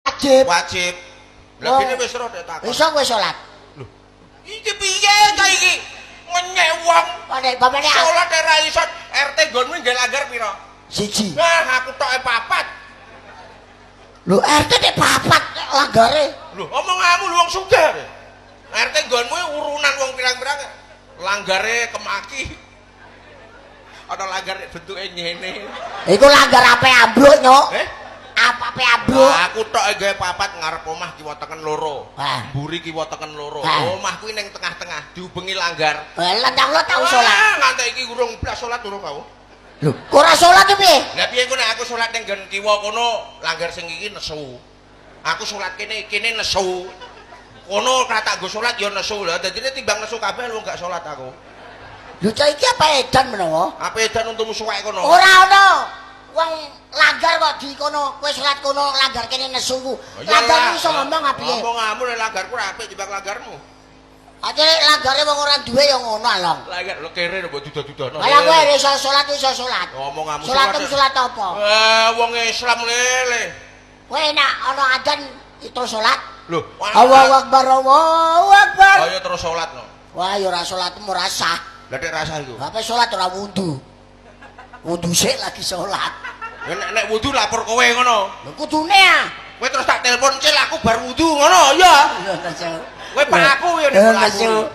Wajib. Wajib. Lah kene wis ro nek takon. Iso kowe salat. Lho. Iki piye ta iki? Ngenyek wong. Nek bapakne salat ora iso RT nggonmu nggih langgar pira? Siji. Wah, aku toke papat. Lho RT nek papat langgare. Lho, omonganmu lho wong sugih. RT nggonmu urunan wong pirang-pirang langgare kemaki. Ana langgar nek bentuke ngene. Iku langgar ape ambruk, Nyuk? Eh? Apa-ape ambruk? Aku tok gawe papat ngarep omah kiwa tengen loro. Mburi kiwa tengen loro. Omah kuwi ning tengah-tengah diubengi langgar. Lah ndang lo tau salat. Nganti iki urung blas salat urung aku. Lho, kok ora salat iki piye? Lah piye ku nek aku salat ning nggon kiwa kono, langgar sing iki nesu. Aku salat kene, kene nesu. Kono ora tak nggo salat ya nesu. Lah dadine timbang nesu kabeh lu gak salat aku. Lho cah iki apa edan menawa? Apa edan untumu suwek kono? Ora ono. Wong langgar kok di kono, kowe salat kono langgar kene nesu ku. Langgar iso ngomong apa piye? Omonganmu nek langgarku ora apik timbang langgarmu. Ajare langgare wong ora duwe ya ngono along. Langgar lho kere mbok duda-dudono. Lah kowe iso salat iso salat. Omonganmu salat salat apa? Eh wong Islam lele. Kowe nek ana adzan itu salat. Lho, Allahu Akbar, Allahu Akbar. Ayo terus salat no. Wah, ya ora salatmu ora sah. Lah nek rasa iku. Apa salat ora wudu. Wudu sik lagi salat. Ya nek wudu lapor kowe ngono. Lho kudune ah. Kowe terus tak telepon cil aku bar wudu ngono ya. Kowe pak aku ya nek nesu.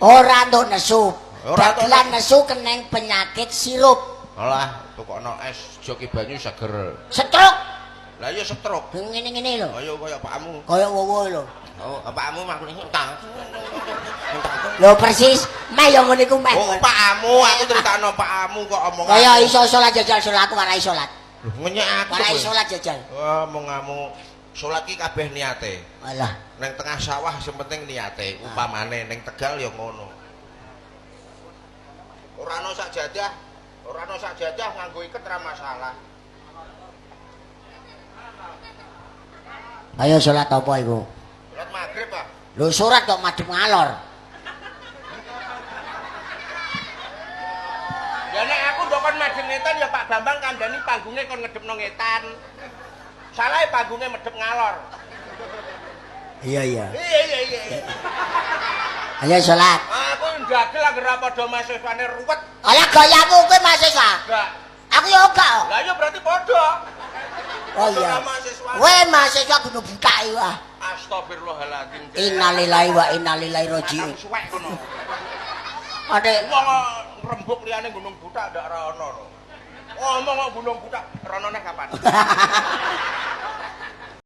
Ora entuk nesu. Dagelan nesu keneng penyakit sirup. Alah, tukokno es joki banyu seger. Stroke. Lah iya stroke. Ngene-ngene lho. Kaya kaya pakmu. Kaya wowo lho. Oh, pakmu mah entang. Lho persis, meh yo ngene iku meh. Oh, pakmu, aku critakno pakmu kok omong. Kaya iso salat jajal salat aku warai salat. Lho ngenyek aku. Warai salat jajal. Wah, omonganmu salat ki kabeh niate. Alah, neng tengah sawah sing penting niate, upamane neng Tegal ya ngono. Ora ana sajadah, ora ana sajadah nganggo iket ora masalah. Ayo salat apa iku? Salat maghrib, Pak. Lho salat kok madhep ngalor. Ya nek aku mbok kon madhep ngetan ya Pak Bambang kandhani panggunge kon ngedhepno ngetan. Salahe panggunge medhep ngalor. Iya iya. Iya iya iya. Ayo salat. Aku ndagel anggere padha mahasiswane ruwet. Ala gayamu kowe mahasiswa? Enggak. Aku ya enggak. Lah iya berarti padha. Oh iya. Kowe mahasiswa kudu buka iki ah. Astagfirullahaladzim. Innalillahi wa inna ilaihi raji'un. Suwek kono. Ade wong rembug liyane Gunung Butak ndak ora ono lho. Ngomong kok Gunung Butak rono neh kapan?